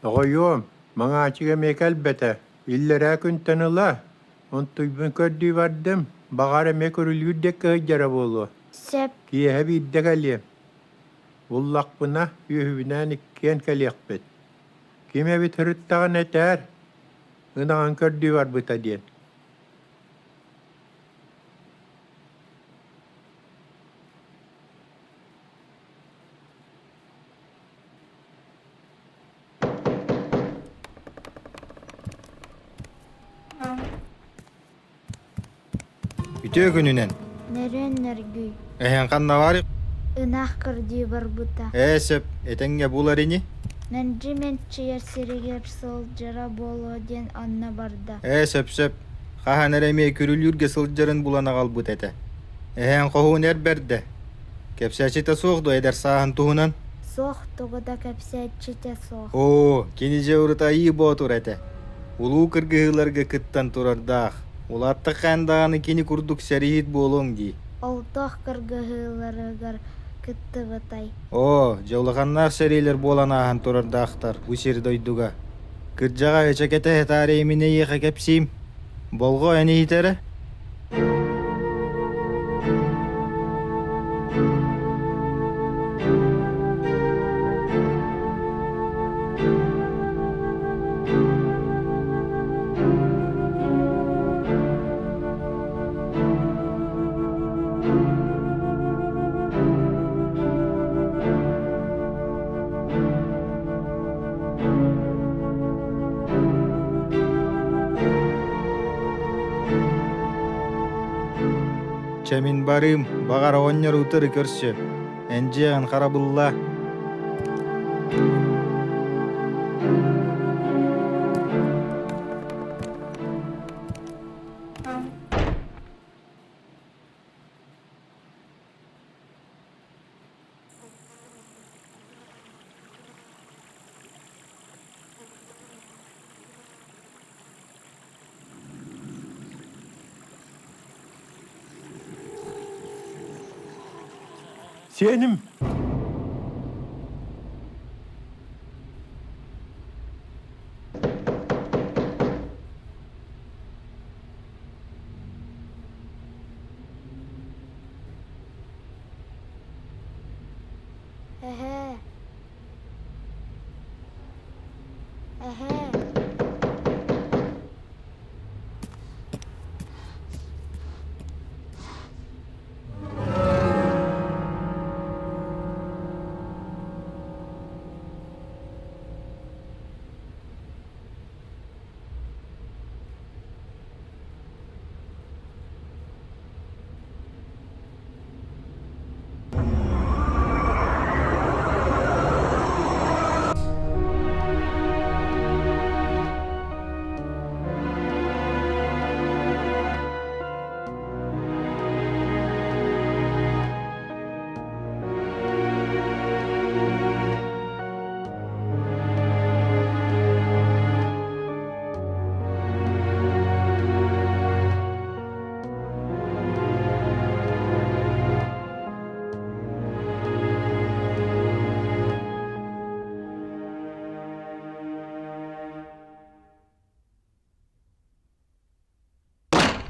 Тоҕойуом, Маҥаачыга эмиэ кэлбэтэ, иллэрээ күнтэн ыла, онтуйбун көрдүү бардым, баҕар эмиэ көрүлүүр диэки сылдьара буолуо. Сөп. Киэһэ биирдэ кэлиэм. Буллахпына, үөһүбүнээн иккиэн кэлиэхпит. Ким эбит сырыттаҕына этээр, ынаҕын көрдүү барбыта диэн. Үтүө күнүнэн! Нөрүөн нөргүй. Эһэҥ ханна баарый? Ынах көрдүү барбыта. Ээ сөп, этэҥҥэ булар ини. Мэлдьи мэччийэр сиригэр сылдьара буолуо диэн онно барда. Ээ сөп-сөп, хаһан эрэ эмиэ күрүлүүргэ сылдьарын булан аҕалбыт этэ. Эһэҥ хоһуун эр бэрдэ. Кэпсээччитэ суох дуо эдэр сааһын туһунан? Суох, тугу да кэпсээччитэ суох. Оо, кини дьэ урут Айыы Боотур этэ. Улуу кыргыһыыларга кыттан турардаах. Улааттаххын даҕаны кини курдук сэрииһит буолуоҥ дии. Ол туох кыргыһыыларыгар кыттыбытай? Оо, дьэ улаханнаах сэриилэр буолан ааһан турардаахтар бу сир-дойдуга. Кырдьаҕа ычакэтэ этаарыйа мин эйиэхэ кэпсиим. Болҕо эн иһитэрэ? Чэ мин барыым, баҕар оҕонньор утары көрсө, эн дьиэҕин харабыллаа. Сиэним Эһээ Эһээ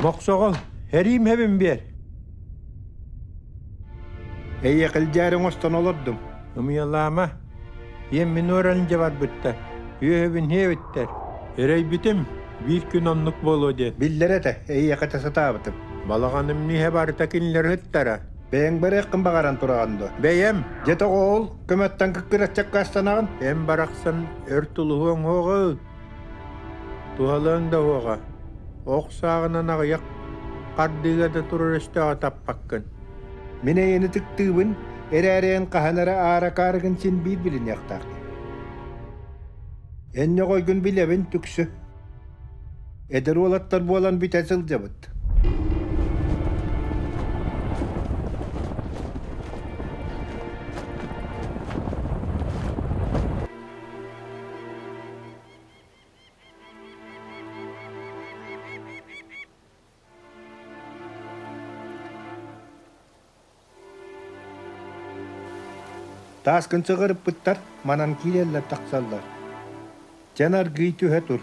Мохсоҕол, эриим эбин биэр. Эйиэхэ илдьээри оҥостон олордум. Ымыйалаама, ийэм мин уоран дьэ барбыттар, үөһэбин иһэбиттэр. Эрэйбитим, биир күн оннук буолуо диэн. Биллэр этэ, эйиэхэ да сатаабытым. Балаҕаным иһэ барыта кинилэр ыһыттара. Бэйэҥ барыаххын баҕаран тураҕын дуо? Бэйэм. Дьэ тоҕо ол көмөттөн кыккыраччакка астанаҕын? Эн барахсан өр тулуһуоҥ уоҕа Туһалыаҥ да уоҕа, ох сааҕынан аҕыйах хардыыга да турар өстөөҕү таппаккын. Мин эйэни тыктыыбын, эрээри эн хаһан эрэ аара акаарыгын син биир билиниэхтааххын. Эн ньоҕойгун билэбин түксү. Эдэр уолаттар буолан бүтэ сылдьабыт. Тааскын сыҕарыппыттар, манан киирэллэр тахсаллар. Дьэн аргыый түһэ тур.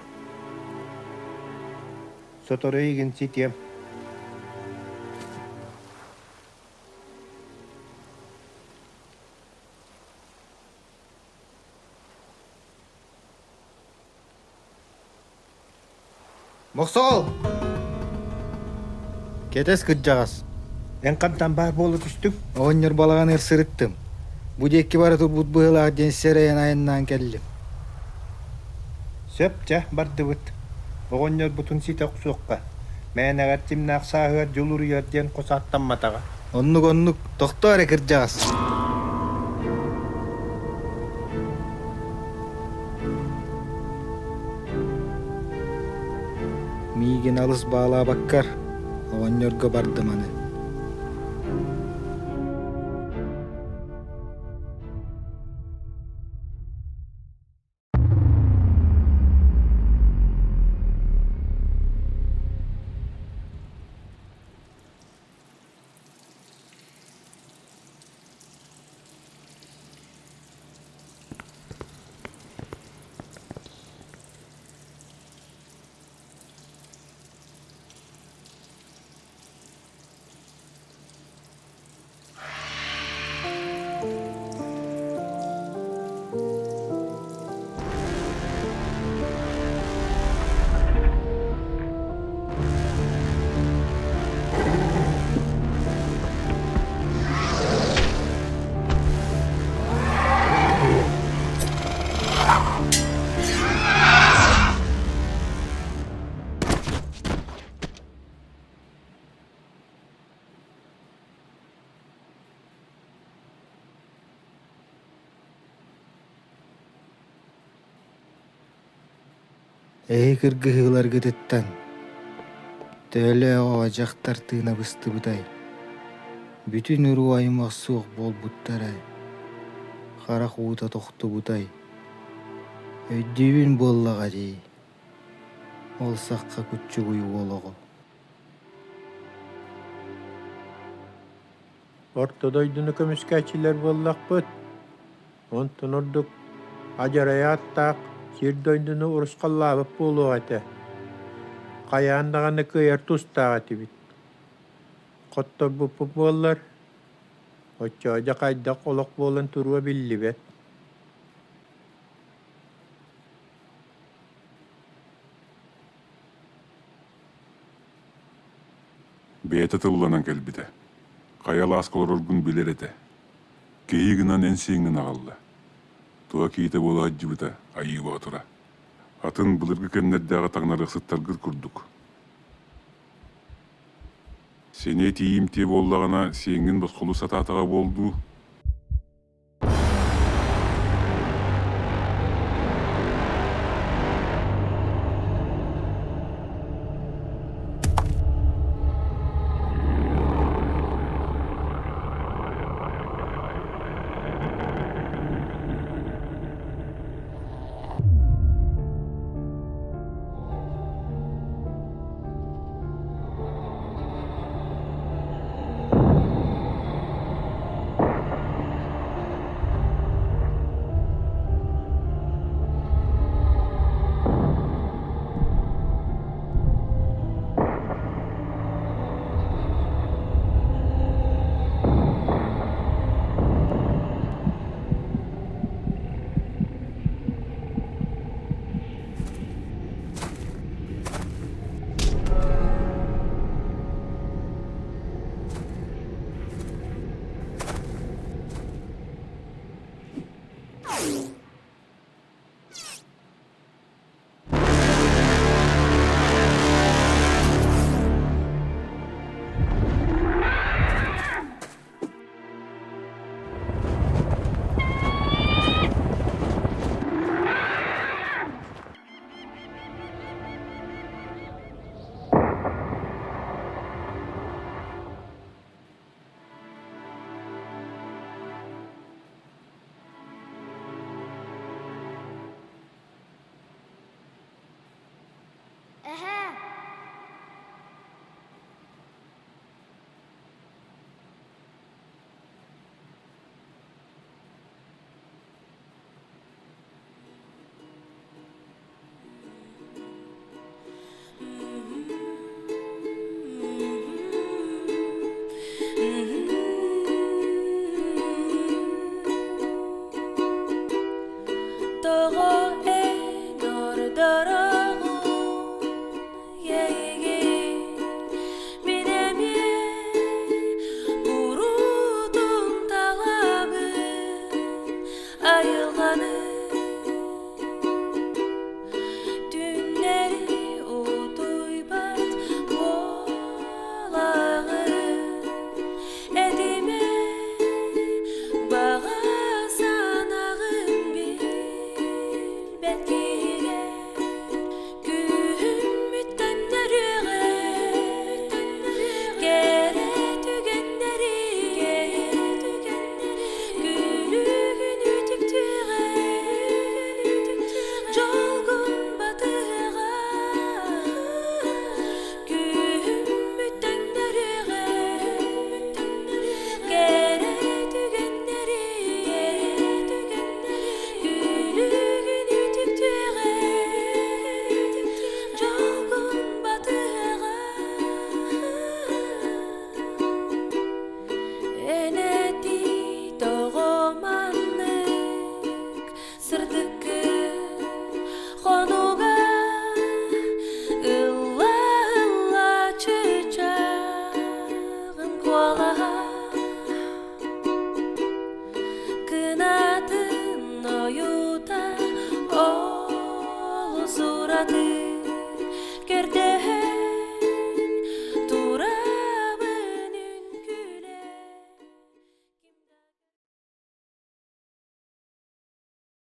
Сотору эйигин ситиэм. Мохсоҕол! Кэтэс кырдьаҕас. Эн хантан баар буола түстүҥ? Оҕонньор балаҕаныгар сырыттым. Бу диэки бара турбут быһыылаах диэн сэрэйэн айаннаан кэллим. Сөп чэ, бардыбыт. Оҕонньорбутун ситэ охсуохха. Мээнэҕэр кимнээх сааһыгар дьулуруйар диэн хос ааттамматаҕа. Оннук-оннук, тохтоо эрэ кырдьаҕас. Миигин алыс баалаабаккар, оҕонньорго бардым аны. Эһи кыргыһыыларгытыттан төһөлөөх оҕо дьахтар тыына быстыбытай, бүтүн уруу аймах суох буолбуттарай, харах уута тохтубутай, өйдүүбүн буоллаҕа дии, ол сахха куччугуй уол оҕо. Орто дойдуну көмүскээччилэр буоллахпыт. Онтон ордук адьарай ааттаах сир дойдуну урусхаллаабыт буолуох этэ. Хайаан даҕаны кыайар тустаах этибит. Хотторбуппут буоллар, оччоо дьэ хайдах олох буолан туруо биллибэт. Бэйэтэ тылланан кэлбитэ. Хайа алааска олороргун билэр этэ. Киһи гынан эн сиэҥҥин аҕалла. Туһа киһитэ буола сылдьыбыта айыы боотура. Атын былыргы кэмнэрдээҕи таҥнарыахсыттаргыт курдук. Сэниэ тиийимтиэ буоллаҕына сиэҥҥин босхолуу сатаатаҕа буол дуу? Кынатын ойуута олус ураты.